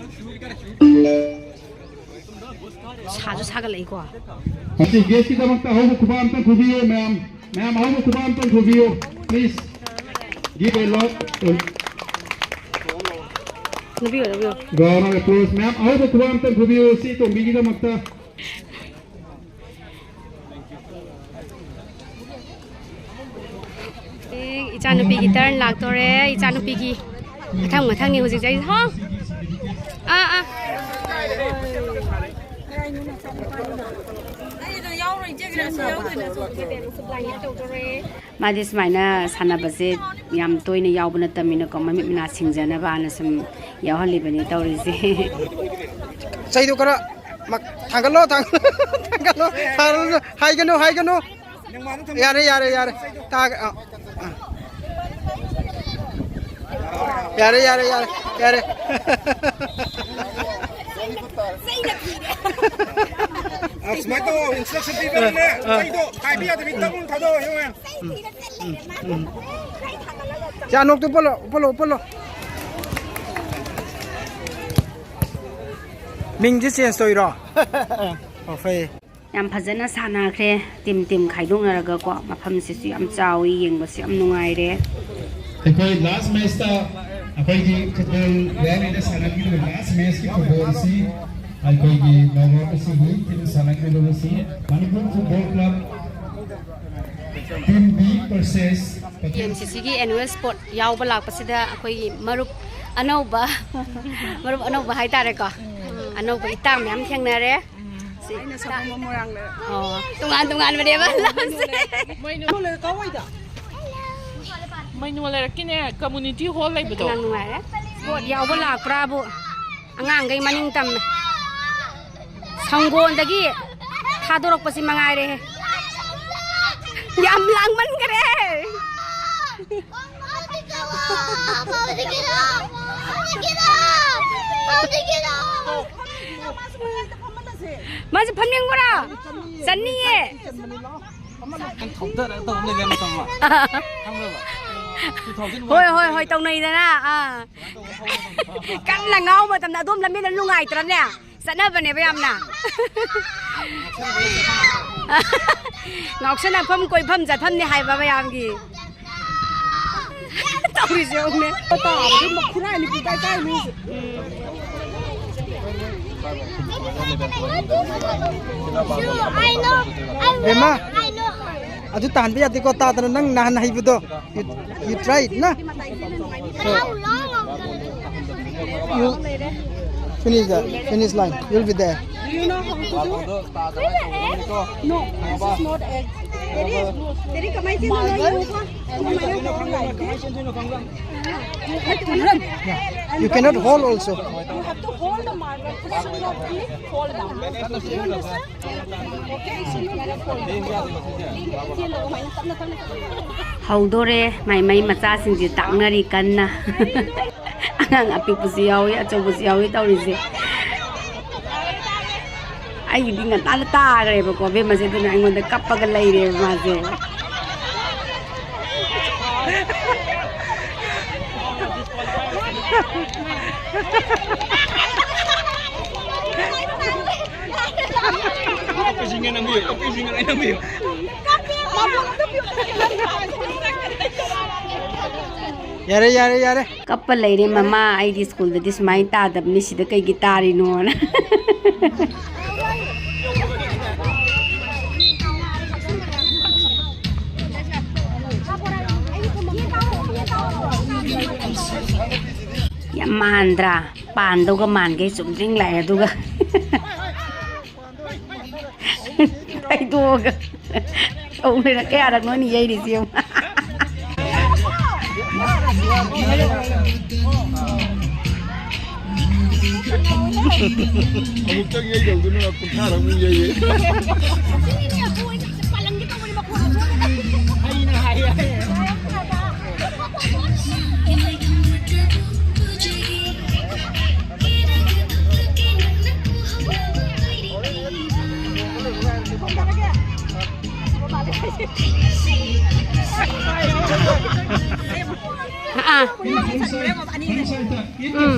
ꯁꯥꯁꯨ ꯁꯥꯒꯠꯂꯛꯏꯀꯣ꯫ ꯃꯁꯤ ꯒꯦꯠꯀꯤꯗꯃꯛꯇ ꯑꯍꯧꯕ ꯈꯨꯕꯥꯛ ꯑꯝꯇꯪ ꯈꯨꯕꯤꯌꯨ ꯃꯌꯥꯝ꯫ ꯃꯌꯥꯝ ꯑꯍꯧꯕ ꯈꯨꯕꯥꯛ ꯑꯝꯇꯪ ꯈꯨꯕꯤꯌꯨ꯫ Please give a lot. ꯅꯨꯄꯤꯌꯣ ꯅꯨꯄꯤꯌꯣ꯫ Round of applause. ꯃꯌꯥꯝ ꯑꯍꯧꯕ ꯈꯨꯕꯥꯛ ꯑꯝꯇꯪ ꯈꯨꯕꯤꯌꯨ ꯁꯤ ꯇꯣꯝꯕꯤꯒꯤꯗꯃꯛꯇ꯫ ꯑꯦ, ꯏꯆꯥꯅꯨꯄꯤꯒꯤ turn ꯂꯥꯛꯇꯣꯔꯦ꯫ ꯏꯆꯥꯅꯨꯄꯤꯒꯤ ꯃꯊꯪ ꯃꯊꯪꯅꯤ ꯍꯧꯖꯤꯛꯁꯦ ꯑꯩ ꯍꯥ ꯑꯥ ꯑꯥ꯫ ꯃꯥꯗꯤ ꯁꯨꯃꯥꯏꯅ ꯁꯥꯟꯅꯕꯁꯦ ꯌꯥꯝ ꯇꯣꯏꯅ ꯌꯥꯎꯕ ꯅꯠꯇꯕꯅꯤꯅꯀꯣ, ꯃꯃꯤꯠ ꯃꯅꯥ ꯁꯤꯡꯖꯅꯕꯅ ꯁꯨꯝ ꯌꯥꯎꯍꯜꯂꯤꯕꯅꯤ ꯇꯧꯔꯤꯁꯦ꯫ ꯆꯩꯗꯨ ꯈꯔ ꯃ- ꯊꯥꯡꯒꯠꯂꯣ, ꯊꯥꯡꯒꯠꯂꯣ, ꯊꯥꯡꯒꯠꯂꯣ, ꯊꯥꯡꯒꯠꯂꯣ, ꯍꯥꯏꯒꯅꯨ, ꯍꯥꯏꯒꯅꯨ꯫ ꯌꯥꯔꯦ, ꯌꯥꯔꯦ, ꯌꯥꯔꯦ꯫ ꯊꯥꯒ-, ꯑ, ꯑ꯫ ꯌꯥꯔꯦ, ꯌꯥꯔꯦ, ꯌꯥꯔꯦ, ꯌꯥꯔꯦ꯫ ꯑ, ꯁꯨꯃꯥꯏꯅ ꯇꯧꯑꯣ, instruction ꯄꯤꯕꯅꯤꯅꯦ꯫ ꯆꯩꯗꯣ ꯍꯥꯏꯕ ꯌꯥꯗꯕꯤ ꯇꯞꯅ ꯊꯥꯗꯧ, ꯍꯌꯦꯡ꯫ ꯆꯥ ꯅꯣꯛꯇꯨ ꯎꯞꯄꯜꯂꯣ, ꯎꯞꯄꯜꯂꯣ, ꯎꯞꯄꯜꯂꯣ꯫ ꯃꯤꯡꯁꯦ change ꯇꯧꯔꯤꯔꯣ? ꯑꯣ, ꯐꯩ꯫ ꯌꯥꯝ ꯐꯖꯅ ꯁꯥꯟꯅꯈ꯭ꯔꯦ꯫ Team team ꯈꯥꯏꯗꯣꯛꯅꯔꯒꯀꯣ꯫ ꯃꯐꯝꯁꯤꯁꯨ ꯌꯥꯝ ꯆꯥꯎꯏ, ꯌꯦꯡꯕꯁꯨ ꯌꯥꯝ ꯅꯨꯡꯉꯥꯏꯔꯦ꯫ ꯑꯩꯈꯣꯏ last matchꯇ ꯑꯩꯈꯣꯏꯒꯤ football ꯌꯥꯎꯔꯤꯅ ꯁꯥꯟꯅꯈꯤꯕ last matchꯀꯤ footballꯁꯤ ꯑꯩꯈꯣꯏꯒꯤ ꯅꯣꯡꯉꯥꯟꯕꯁꯤꯒꯤ team ꯁꯥꯟꯅꯈꯤꯕꯁꯤ Manipur Football Club Team B versus P M C Cꯒꯤ annual sport ꯌꯥꯎꯕ ꯂꯥꯛꯄꯁꯤꯗ ꯑꯩꯈꯣꯏꯒꯤ ꯃꯔꯨꯞ ꯑꯅꯧꯕ ꯃꯔꯨꯞ ꯑꯅꯧꯕ ꯍꯥꯏꯇꯥꯔꯦꯀꯣ꯫ ꯑꯅꯧꯕ ꯏꯇꯥ ꯃꯌꯥꯝ ꯊꯦꯡꯅꯔꯦ꯫ ꯁꯤ ꯑꯩꯅ ꯁꯛꯄ ꯃꯣꯏꯔꯥꯡ ꯂꯩꯔꯛ꯫ ꯑꯣ, ꯇꯣꯉꯥꯟ ꯇꯣꯉꯥꯟꯕꯅꯦꯕ ꯂꯝꯁꯦ꯫ ꯃꯩꯅꯣ ꯂꯩꯔꯛꯀꯤꯅꯦ, community hall ꯂꯩꯕꯗꯣ꯫ ꯌꯥꯝ ꯅꯨꯡꯉꯥꯏꯔꯦ꯫ Sport ꯌꯥꯎꯕ ꯂꯥꯛꯄ꯭ꯔꯥꯕꯨ ꯑꯉꯥꯡꯈꯩ ꯃꯅꯤꯡ ꯇꯝꯃꯦ꯫ ꯁꯪꯒꯣꯜꯗꯒꯤ ꯊꯥꯗꯣꯔꯛꯄꯁꯤ ꯃꯉꯥꯏꯔꯦꯍꯦ꯫ ꯌꯥꯝ ꯂꯥꯡꯃꯟꯈ꯭ꯔꯦ꯫ ꯃꯥꯁꯦ ꯐꯝꯅꯤꯡꯕ꯭ꯔꯥ? ꯆꯟꯅꯤꯌꯦ꯫ ꯅꯪ ꯊꯧꯗꯔꯒ ꯇꯧ ꯂꯩꯔꯦ ꯃꯇꯝ ꯑꯃ꯫ ꯈꯪꯕ꯭ꯔꯕ? ꯇꯨ ꯊꯥꯎꯖꯟ ꯍꯣꯏ, ꯍꯣꯏ, ꯍꯣꯏ, ꯇꯧꯅꯩꯗꯅ꯫ ꯑꯥ꯫ ꯀꯟꯅ ꯉꯥꯎꯕ ꯃꯇꯝꯗ ꯑꯗꯣꯝ ꯂꯝꯕꯤꯗ ꯅꯨꯡꯉꯥꯏꯇ꯭ꯔꯅꯦ? ꯆꯠꯅꯕꯅꯦꯕ ꯌꯥꯝꯅ꯫ ꯉꯥꯎꯁꯟꯅꯐꯝ, ꯀꯣꯏꯐꯝ, ꯆꯠꯐꯝꯅꯤ ꯍꯥꯏꯕ ꯃꯌꯥꯝꯒꯤ꯫ ꯇꯧꯔꯤꯁꯦ ꯌꯦꯡꯉꯨꯅꯦ꯫ ꯇꯥꯔꯗꯤ ꯃꯈꯨꯔꯥꯏꯅꯤ ꯄꯨꯡꯀꯥꯏ ꯀꯥꯏꯅꯤ꯫ ꯕꯦꯝꯃ, ꯑꯗꯨ ꯇꯥꯍꯟꯕ ꯌꯥꯗꯦꯀꯣ, ꯇꯥꯗꯅ ꯅꯪ ꯅꯍꯥꯟ ꯍꯩꯕꯗꯣ꯫ You, you tried, na? So, you finish the finish line. You'll be there. Do you know how to do? No, this is not egg. तेरी, तेरी कमाई से marble, and you cannot hold also. You have to hold the marble. Put it on your feet, fall down. Do you understand? Okay, so you never fall down. ꯍꯧꯗꯣꯔꯦ꯫ ꯃꯥꯏ ꯃꯥꯏ ꯃꯆꯥꯁꯤꯡꯁꯦ ꯇꯥꯛꯅꯔꯤ ꯀꯟꯅ꯫ ꯑꯉꯥꯡ ꯑꯄꯤꯛꯄꯁꯨ ꯌꯥꯎꯏ, ꯑꯆꯧꯕꯁꯨ ꯌꯥꯎꯏ ꯇꯧꯔꯤꯁꯦ꯫ ꯑꯩꯒꯤꯗꯤ ꯉꯟꯇꯥꯅ ꯇꯥꯈ꯭ꯔꯦꯕꯀꯣ ꯑꯕꯦꯝꯃꯁꯦ, ꯑꯗꯨꯅ ꯑꯩꯉꯣꯟꯗ ꯀꯞꯄꯒ ꯂꯩꯔꯦꯕ ꯃꯥꯁꯦ꯫ ꯌꯥꯔꯦ, ꯌꯥꯔꯦ, ꯌꯥꯔꯦ꯫ ꯀꯞꯄ ꯂꯩꯔꯦ ꯃꯃꯥ, "ꯑꯩꯗꯤ ꯁ꯭ꯀꯨꯜꯗꯗꯤ ꯁꯨꯃꯥꯏꯅ ꯇꯥꯗꯕꯅꯤ, ꯁꯤꯗ ꯀꯩꯒꯤ ꯇꯥꯔꯤꯅꯣꯅ?" ꯌꯥꯝ ꯃꯥꯟꯗ꯭ꯔꯥ? ꯄꯥꯟꯗꯧꯒ ꯃꯥꯟꯒꯩ ꯆꯨꯝꯗ꯭ꯔꯤꯡ ꯂꯥꯛꯑꯦ ꯑꯗꯨꯒ꯫ ꯐꯩꯗꯣꯛꯑꯒ ꯇꯧ ꯂꯩꯔ ꯀꯌꯥꯔꯛꯅꯣꯅꯦ ꯌꯩꯔꯤꯁꯦ ꯌꯦꯡꯉꯨ꯫ ꯑꯃꯨꯛꯇꯪ ꯌꯩꯗꯧꯗꯨꯅ ꯀꯨꯟꯊ꯭ꯔꯥꯔꯛꯃꯨꯛ ꯌꯩꯌꯦ꯫ ꯑꯥ꯫ ꯎꯝ꯫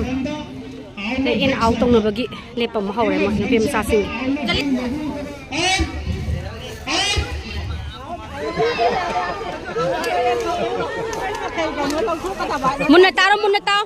ꯑꯗꯩ in out ꯇꯧꯅꯕꯒꯤ ꯂꯦꯞꯄ ꯑꯃꯨꯛ ꯍꯧꯔꯦ ꯃꯣꯏ ꯅꯨꯄꯤ ꯃꯆꯥꯁꯤꯡ꯫ ꯃꯨꯟꯅ ꯇꯥꯔꯣ, ꯃꯨꯟꯅ ꯇꯥꯎ꯫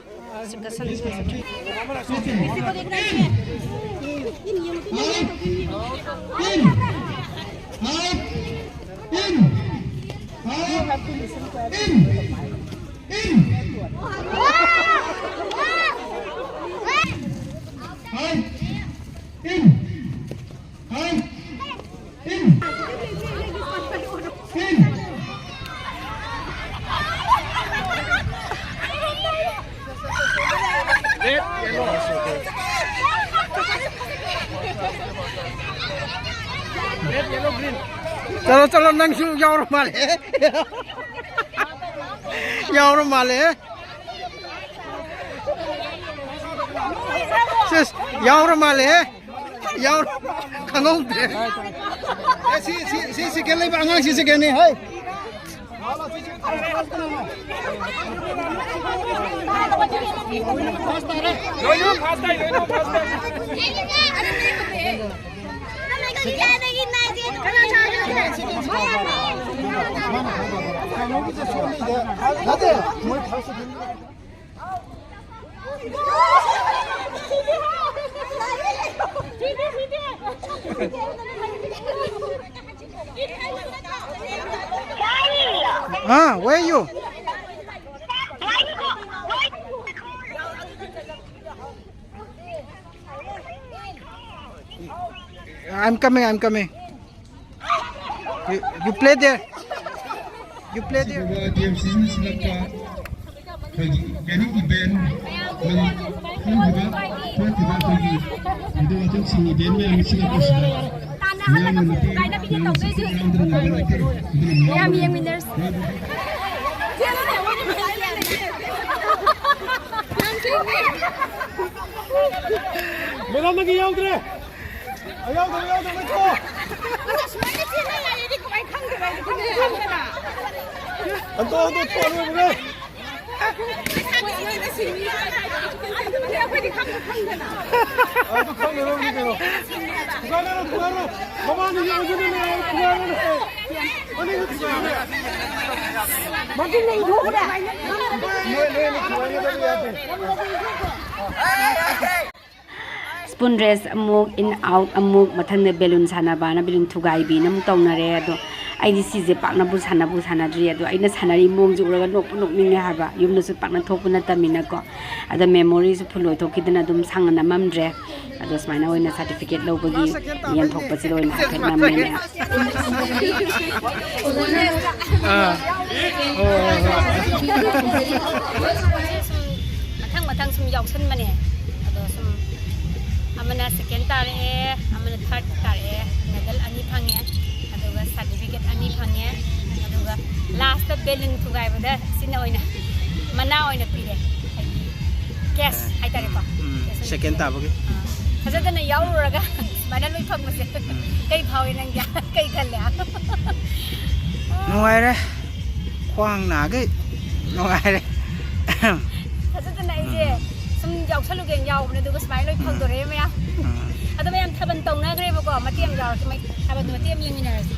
ꯆꯠꯂꯣ, ꯆꯠꯂꯣ, ꯅꯪꯁꯨ ꯌꯥꯎꯔ ꯃꯥꯜꯂꯦ꯫ ꯌꯥꯎꯔ ꯃꯥꯜꯂꯦ꯫ ꯁꯤꯁ, ꯌꯥꯎꯔ ꯃꯥꯜꯂꯦ꯫ ꯌꯥꯎꯔ, ꯈꯪꯍꯧꯗ꯭ꯔꯦ꯫ ꯑꯦ, ꯁꯤ, ꯁꯤ, ꯁꯤ ꯁꯦꯀꯦꯟ ꯂꯩꯕ ꯑꯉꯥꯡꯁꯤ ꯁꯦꯀꯦꯟꯅꯤ꯫ ꯍꯩ꯫ ꯂꯣꯏꯅꯃꯛ ꯐꯥꯁ ꯇꯥꯏ, ꯂꯣꯏꯅꯃꯛ ꯐꯥꯁ ꯇꯥꯏ꯫ ꯅꯠꯇꯦ, ꯃꯣꯏ ꯐꯥꯁ ꯇꯥꯏ꯫ Huh? Where you? I'm coming, I'm coming. You, you play there. You play there. ꯑꯗꯨꯒ ꯒꯦꯝꯁꯤꯡ ꯁꯤꯜꯂꯛꯄ ꯑꯩꯈꯣꯏꯒꯤ ꯑꯦꯅꯤ ꯏꯚꯦꯟ ꯑꯩꯈꯣꯏꯒꯤ ꯊꯣꯛꯈꯤꯕ, ꯊꯣꯛꯈꯤꯕ ꯑꯩꯈꯣꯏꯒꯤ ꯊꯧꯗꯣꯛ ꯋꯥꯊꯣꯛꯁꯤꯡ ꯏꯚꯦꯟ ꯃꯌꯥꯝ ꯁꯤꯜꯂꯛꯄꯁꯤꯗ ꯍꯜꯂꯒ ꯐꯨ ꯐꯨꯒꯥꯏꯅꯕꯤꯅꯦ ꯇꯧꯗꯣꯏꯁꯦ ꯍꯧꯖꯤꯛ꯫ ꯃꯌꯥꯝ ꯌꯦꯡꯃꯤꯟꯅꯔꯁꯤ꯫ ꯃꯦꯗꯥꯝ, ꯅꯪꯒꯤ ꯌꯥꯎꯗ꯭ꯔꯦ꯫ ꯑ, ꯌꯥꯎꯗꯕ, ꯌꯥꯎꯗꯕ, ꯂꯩꯊꯣꯛꯑꯣ꯫ ꯁꯨꯃꯥꯏꯅ ꯆꯦꯟꯕ ꯂꯩꯔꯗꯤ ꯀꯃꯥꯏꯅ ꯈꯪꯗꯣꯏꯕ? ꯑꯩꯗꯤ ꯈꯪꯗꯦ, ꯈꯪꯗꯅ꯫ ꯍꯟꯇꯣꯛ, ꯍꯟꯇꯣꯛ, ꯊꯣꯛꯑꯣ, ꯂꯣꯏꯔꯦ꯫ ꯑꯗꯨꯗꯤ ꯑꯩꯈꯣꯏꯗꯤ ꯈꯪꯁꯨ ꯈꯪꯗꯅ꯫ ꯑꯗꯨ ꯈꯪꯗꯅꯕꯅꯤ ꯀꯩꯅꯣ꯫ ꯊꯨꯒꯥꯏꯔꯣ, ꯊꯨꯒꯥꯏꯔꯣ꯫ ꯃꯃꯥꯡꯗ ꯌꯦꯡꯉꯨꯗꯅ ꯂꯩꯔꯦ, ꯊꯨꯒꯥꯏꯔꯣꯅꯦ꯫ ꯑꯅꯤꯗꯨ ꯊꯨꯒꯥꯏꯔꯣꯅꯦ꯫ ꯃꯆꯤꯟꯗ ꯏꯟꯊꯣꯛꯈ꯭ꯔꯦ꯫ ꯅꯣꯏ, ꯅꯣꯏ ꯑꯅꯤ ꯊꯨꯒꯥꯏꯒꯗꯕ ꯌꯥꯗꯦ꯫ Spoon race ꯑꯃꯨꯛ, in out ꯑꯃꯨꯛ, ꯃꯊꯪꯗ balloon ꯁꯥꯟꯅꯕꯅ balloon ꯊꯨꯒꯥꯏꯕꯤꯅ ꯑꯃꯨꯛ ꯇꯧꯅꯔꯦ꯫ ꯑꯗꯣ ꯑꯩꯗꯤ ꯁꯤꯁꯦ ꯄꯥꯛꯅꯕꯨ ꯁꯥꯟꯅꯕꯨ ꯁꯥꯟꯅꯗ꯭ꯔꯤ꯫ ꯑꯗꯣ ꯑꯩꯅ ꯁꯥꯟꯅꯔꯤ ꯃꯑꯣꯡꯁꯦ ꯎꯔꯒ ꯅꯣꯛꯄꯨ ꯅꯣꯛꯅꯤꯡꯉꯦ ꯍꯥꯏꯕ꯫ ꯌꯨꯝꯗꯁꯨ ꯄꯥꯛꯅ ꯊꯣꯛꯄ ꯅꯠꯇꯕꯅꯤꯅꯀꯣ꯫ ꯑꯗ memoryꯁꯨ full ꯑꯣꯏꯊꯣꯛꯈꯤꯗꯅ ꯑꯗꯨꯝ ꯁꯥꯡꯅ ꯅꯝꯃꯝꯗ꯭ꯔꯦ꯫ ꯑꯗꯣ ꯁꯨꯃꯥꯏꯅ ꯑꯣꯏꯅ certificate ꯂꯧꯕꯒꯤ ꯌꯦꯟꯊꯣꯛꯄꯁꯤꯗ ꯑꯣꯏꯅ ꯍꯥꯏꯐꯦꯠ ꯅꯝꯃꯦꯅꯦ꯫ ꯑꯥ꯫ ꯍꯣꯏ, ꯍꯣꯏ, ꯍꯣꯏ꯫ ꯃꯊꯪ ꯃꯊꯪ ꯁꯨꯝ ꯌꯥꯎꯁꯟꯕꯅꯦ꯫ ꯑꯗꯣ ꯁꯨꯝ ꯑꯃꯅ second ꯇꯥꯔꯛꯑꯦ, ꯑꯃꯅ third ꯇꯥꯔꯛꯑꯦ, medal ꯑꯅꯤ ꯐꯪꯉꯦ, ꯑꯗꯨꯒ certificate ꯑꯅꯤ ꯐꯪꯉꯦ, ꯑꯗꯨꯒ lastꯇ balloon ꯊꯨꯒꯥꯏꯕꯗ ꯁꯤꯅ ꯑꯣꯏꯅ ꯃꯅꯥ ꯑꯣꯏꯅ ꯄꯤꯔꯦ, ꯍꯥꯏꯗꯤ cash ꯍꯥꯏꯇꯥꯔꯦꯀꯣ꯫ ꯎꯝ, cash ꯑꯣꯏꯅ second ꯄꯤꯔꯦ꯫ ꯇꯥꯕꯒꯤ꯫ ꯑꯥ, ꯊꯥꯖꯗꯅ ꯌꯥꯎꯔꯨꯔꯒ ꯁꯨꯃꯥꯏꯅ ꯂꯣꯏ ꯐꯪꯕꯁꯦ ꯀꯩ ꯐꯥꯎꯏ ꯅꯪꯗꯤ? ꯀꯩ ꯈꯜꯂꯦ? ꯅꯨꯡꯉꯥꯏꯔꯦ꯫ ꯈ꯭ꯋꯥꯡ ꯅꯥꯈꯩ ꯅꯨꯡꯉꯥꯏꯔꯦ꯫ ꯐꯖꯗꯅ ꯑꯩꯁꯦ ꯁꯨꯝ ꯌꯥꯎꯁꯜꯂꯨꯒꯦꯅ ꯌꯥꯎꯕꯅꯦ, ꯑꯗꯨꯒ ꯁꯨꯃꯥꯏꯅ ꯂꯣꯏ ꯐꯪꯗꯣꯔꯛꯑꯦ ꯃꯌꯥꯝ꯫ ꯎꯝ꯫ ꯑꯗꯣ ꯃꯌꯥꯝ ꯊꯥꯕꯜ ꯇꯧꯅꯈ꯭ꯔꯦꯕꯀꯣ, ꯃꯇꯦꯛ ꯑꯃ ꯌꯥꯎꯔꯁꯤ, ꯃꯩ-, ꯊꯥꯕꯜꯗꯣ ꯃꯇꯦꯛ ꯑꯃ ꯌꯦꯡꯃꯤꯟꯅꯔꯁꯤ꯫